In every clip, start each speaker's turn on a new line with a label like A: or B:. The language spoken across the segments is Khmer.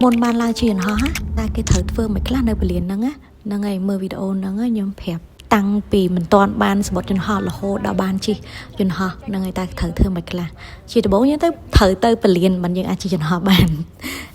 A: មុនបានឡើងជិះយន្តហោះណាតែគេត្រូវធ្វើមិនខ្លះនៅពលានហ្នឹងណាហ្នឹងហើយមើលវីដេអូហ្នឹងខ្ញុំប្រាប់តាំងពីមិនទាន់បានសំបុត្រយន្តហោះរហូតដល់បានជិះយន្តហោះហ្នឹងហើយតែត្រូវធ្វើមិនខ្លះជាដំបូងយើងទៅត្រូវទៅពលានមិនយើងអាចជិះយន្តហោះបាន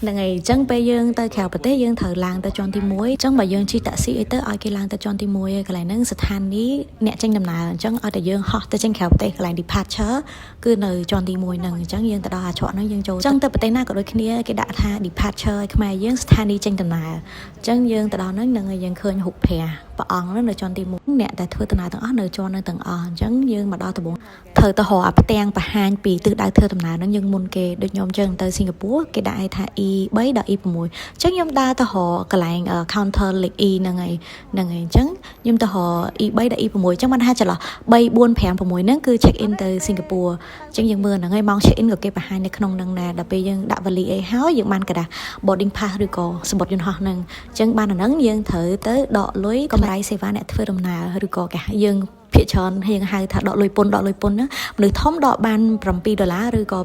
A: ហ្នឹងហើយអញ្ចឹងពេលយើងទៅក្រៅប្រទេសយើងត្រូវឡើងទៅជាន់ទី1អញ្ចឹងបើយើងជិះតាក់ស៊ីអីទៅឲ្យគេឡើងទៅជាន់ទី1ហើយកន្លែងហ្នឹងស្ថានីយ៍អ្នកចេញដំណើរអញ្ចឹងឲ្យតែយើងហោះទៅចេញក្រៅប្រទេសកន្លែង departure គឺនៅជាន់ទី1ហ្នឹងអញ្ចឹងយើងទៅដល់អាច្រកហ្នឹងយើងចូលអញ្ចឹងទៅប្រទេសណាក៏ដូចគ្នាគេដាក់ថា departure ឲ្យខ្មែរយើងស្ថានីយ៍ចេញដំណើរអញ្ចឹងយើងទៅដល់ហ្នឹងនឹងឲ្យយើងឃើញរូបព្រះព្រះអង្គហ្នឹងនៅជាន់ទី1អ្នកដែលធ្វើដំណើរទាំងអស់នៅជាន់ហ្នឹងទាំងអស់អញ្ចឹងយើងមកដល់ដំបូងត្រូវទៅរកអាផ្ទាំងបង្ហាញពីទិសដៅធ្វើដំណើរហ្នឹងយើងមុនគេដូចខ្ញុំអញ្ចឹងទៅសិង្ហបុរីគេដាក់ឲ្យថា E3 ដល់ E6 អញ្ចឹងខ្ញុំដើរទៅរកកន្លែង counter លេខ E ហ្នឹងហើយហ្នឹងហើយអញ្ចឹងខ្ញុំទៅរក E3 ដល់ E6 អញ្ចឹងបានថាចន្លោះ3 4 5 6ហ្នឹងគឺ check in ទៅសិង្ហបុរីអញ្ចឹងយើងមើលហ្នឹងហើយម៉ោង check in ក៏គេបង្ហាញនៅក្នុងហ្នឹងដែរដល់ពេលយើងដាក់វ៉ាលីអីហើយយើងបានក្រដាស boarding pass ឬក៏សំបុត្រយន្តហោះហ្នឹងអញ្ចឹងបានអាហ្នឹងយើងត្រូវទៅដកលុយកម្រៃសេវាអ្នកធ្វើដំណើរឬក៏គេយើងភាគច្រើនយើងហៅថាដកលុយពន្ធដកលុយពន្ធហ្នឹងមនុស្សធំដកបាន7ដុល្លារឬក៏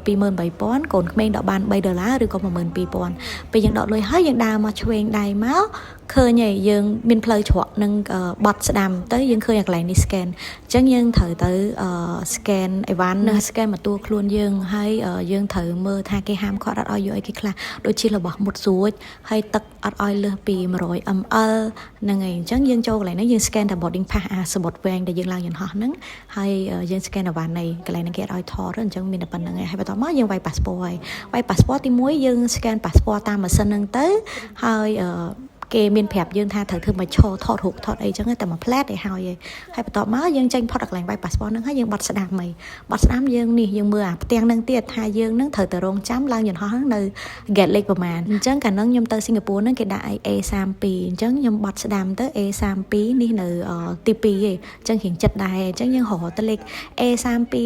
A: 28,000កូនក្មេងដកបាន3ដុល្លារឬក៏12,000ពេលយើងដកលុយហើយយើងដើរមកឆ្វេងដៃមកឃើញហើយយើងមានផ្លូវច្រកនឹងបត់ស្ដាំទៅយើងឃើញអាកន្លែងនេះ scan អញ្ចឹងយើងត្រូវទៅ scan អីវ៉ាន់និង scan មកតួខ្លួនយើងហើយយើងត្រូវមើលថាគេហាមឃាត់អត់ឲ្យយកអីគេខ្លះដូចជារបស់មុតស្រួចហើយទឹកអត់ឲ្យលើសពី100 ml ហ្នឹងហើយអញ្ចឹងយើងចូលកន្លែងហ្នឹងយើង scan តែ boarding pass អាសំបុត្រវែងដែលយើងឡើងយន្តហោះហ្នឹងហើយយើង scan អីវ៉ាន់នៃកន្លែងហ្នឹងគេអត់ឲ្យថតអញ្ចឹងមានតែប៉ុណ្្នឹងឯងហើយបន្ទាប់មកយើងវាយ passport ហើយវាយ passport ទី1យើង scan passport តាមម៉ាស៊ីនហ្នឹងទៅហើយគេមានប្រាប់យើងថាត្រូវធ្វើមកឈរថតរូបថតអីចឹងតែមួយផ្លែតឲ្យហើយហើយបន្ទាប់មកយើងចេញផុតកន្លែងវាយ passport ហ្នឹងហើយយើងបត់ស្ដាំហីបត់ស្ដាំយើងនេះយើងមើលអាផ្ទាំងហ្នឹងទៀតថាយើងហ្នឹងត្រូវទៅរងចាំឡើងយន្តហោះហ្នឹងនៅ gate លេខប្រហែលអញ្ចឹងកាលហ្នឹងខ្ញុំទៅសិង្ហបុរីហ្នឹងគេដាក់ A32 អញ្ចឹងខ្ញុំបត់ស្ដាំទៅ A32 នេះនៅទី2ឯងអញ្ចឹងរៀងចិត្តដែរអញ្ចឹងយើងរកទៅលេខ A32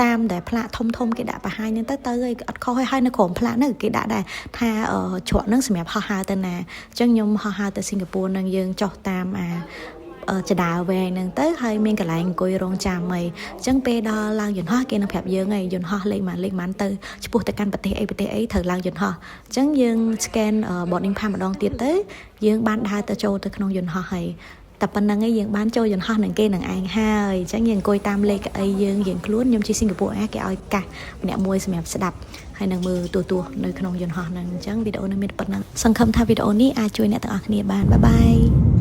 A: តាមដែលផ្លាកធំធំគេដាក់បង្ហាញហ្នឹងទៅទៅឯងអត់ខុសហើយហើយនៅក្រោមផ្លាកហ្នឹងគេដាក់ដែរថាច្រកហ្នឹងសម្រាប់ហោះហើរទៅណាអញ្ចឹងខ្ញុំហោះហើរទៅសិង្ហបុរីហ្នឹងយើងចុះតាមអាចដាវែងហ្នឹងទៅហើយមានកន្លែងអង្គុយរងចាំអីអញ្ចឹងពេលដល់ឡើងយន្តហោះគេនឹងប្រាប់យើងហើយយន្តហោះលេខម៉ានលេខម៉ានទៅឆ្ពោះទៅកាន់ប្រទេសអីប្រទេសអីត្រូវឡើងយន្តហោះអញ្ចឹងយើង scan boarding pass ម្ដងទៀតទៅយើងបានដើរទៅចូលទៅក្នុងយន្តហោះហើយតែប៉ុណ្្នឹងឯងយើងបានចូលយន្តហោះនឹងគេនឹងឯងហើយអញ្ចឹងយើងអង្គុយតាមលេខកៅអីយើងរៀងខ្លួនខ្ញុំជិះសិង្ហបុរីគេឲ្យកាសម្នាក់មួយសម្រាប់ស្ដាប់ហើយនឹងមើលទូទស្សន៍នៅក្នុងយន្តហោះហ្នឹងអញ្ចឹងវីដេអូនេះមានប៉ុណ្្នឹងសង្ឃឹមថាវីដេអូនេះអាចជួយអ្នកទាំងអស់គ្នាបាន bye bye.